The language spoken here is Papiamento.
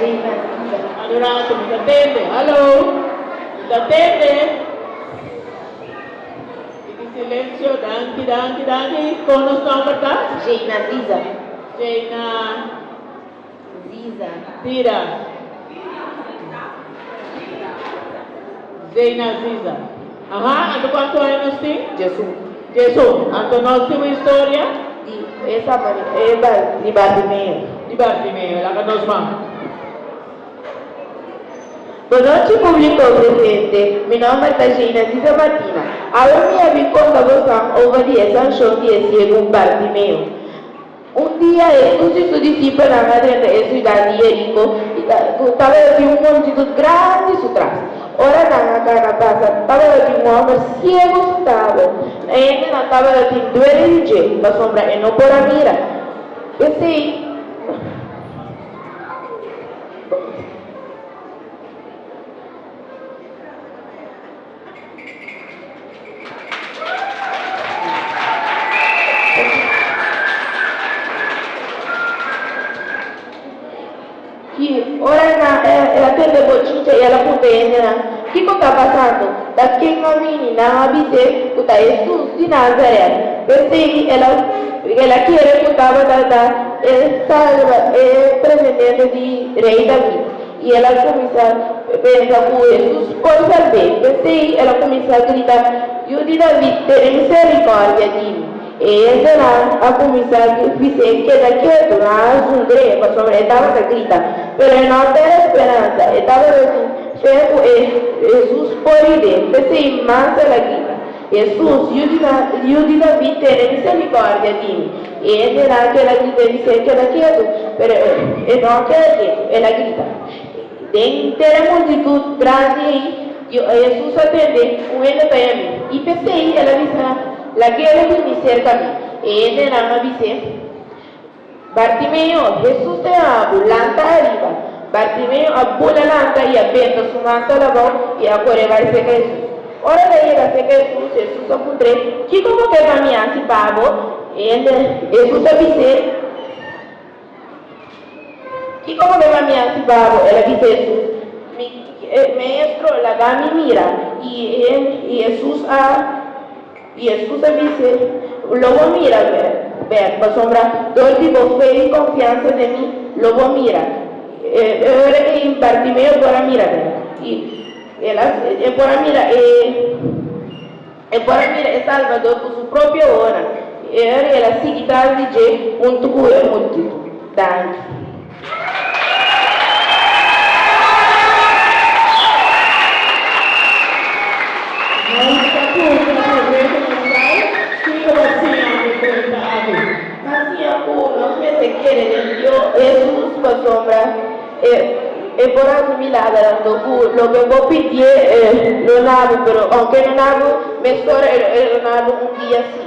Jayna Ziza. Adorado, mi ta tende. Hallo. Mi ta tende. Tiki silensio. Danki, danki, danki. Kon nos nòmber ta? Jayna Ziza. Jayna Ziza. Tira. Jayna Ziza. Aha, anto kuantu aña nos tin? 11. 11. Anto nos tin un historia? Di e samari, e bar, di Bartimeo. Di Bartimeo. Laga nos ban. Bonochi publico presente, mi nomber ta Sheina Ziza Martina. Awe mi a bin conta bosan over di e sanshon di e ciego Bartimeo. Un dia Hesus i su disipelnan a drenta e siudat di Jeriko i ku tabatin un multitut grandi su tras. Ora nan a kana pasa, tabatin un hòmber siegu sintá abou. E hendenan tabatin duele di dje, pasobra e no por a mira. P'esei. Ki ora nan el a tende bochincha i el a puntra e hendenan, Kiko ta pasando? Ta ken a bini? Nan a bis'é ku ta Hesus di Nazaret. P'esei el a el a kere ku tabata ta e salba e pretendente di Rei David. I el a kuminsá pensa ku Hesus por salb'é. P'esei el a kuminsá grita, Yu di David, tene miserikòrdia di mi! E hendenan a kuminsá bis'é keda ketu, nan a zundr'é pasobra e tabata grita. Pero e no a pèrdè speransa, e tabata tin fe ku e Hesus por yud'é. P'esei mas el a grita, Hesus, Yu di Yu di David, tene miserikòrdia di mi! E hendenan keda grita i bis'é keda ketu, pero e no a keda ketu, el a grita. Den ter e multitut grandi ei, Hesus a tende un hende ta yam'é, i p'esei el a bisa, Lag'é bini serka mi. E hendenan a bis'é, Bartimeo, Hesus ta yama bo, lanta ariba. Bartimeo a bula lanta i a benta su mantel abou i a kore bai serka Hesus. Ora el a yega serka Hesus, Hesus a puntr'é, Kiko bo ke pa mi hasi pa bo? E hende, Hesus a bis'é, Kiko bo ke pa mi hasi pa bo? El a bisa Hesus, Mi Maestro, laga mi mira. I Hesus a I Hesus a bis'é, Lo bo mira bèk, pasobra dor di bo fe i konfiansa den mi, lo bo mira. E ora ei Bartimeo por a mira bèk, i el a e por a mira e e por a mira e Salbador ku su propio ohonan. E ora ei el a sigui tras di dje huntu ku e multitut. Danki. Nos ta puntra promé ku nos bai, kiko bo siña ku e kuenta aki? M'a siña ku nos mester kere den Dios Hesus pasobra e e por hasi milagernan anto ku loke bo pidié e lo na bo, pero ounke no na bo mesora e lo na bo un dia si.